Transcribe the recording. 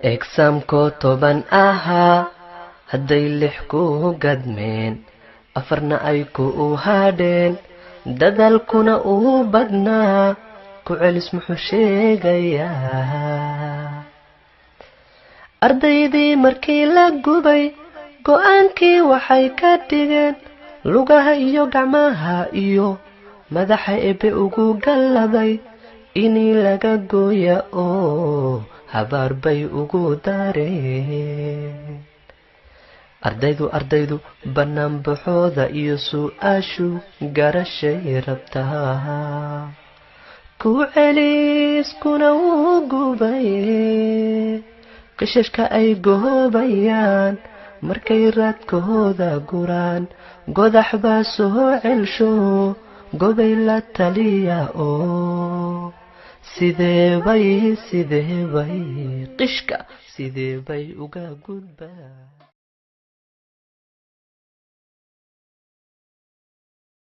Examkoo 10 ahaa hadday 6 ku gadmeen, 4na ay ku hadheen, dadaalkuna uu badnaa, ku celis muxuu sheegayaa? Ardaydii markii la gubay go'aankii waxay ka dhigeen lugaha iyo gacmaha iyo madaxa Ebe ugu galladay inii laga gooya oo habaar bay ugu dareen. Ardaydu banaanbaxooda iyo su'aashu garashay rabtaa, ku celiskuna wuu gubay qishashka ay goobayaan markay raadkooda guraan. Godax baa soo celsho gobay la taliya oo sideebay qishka sideebay uga gudbaa?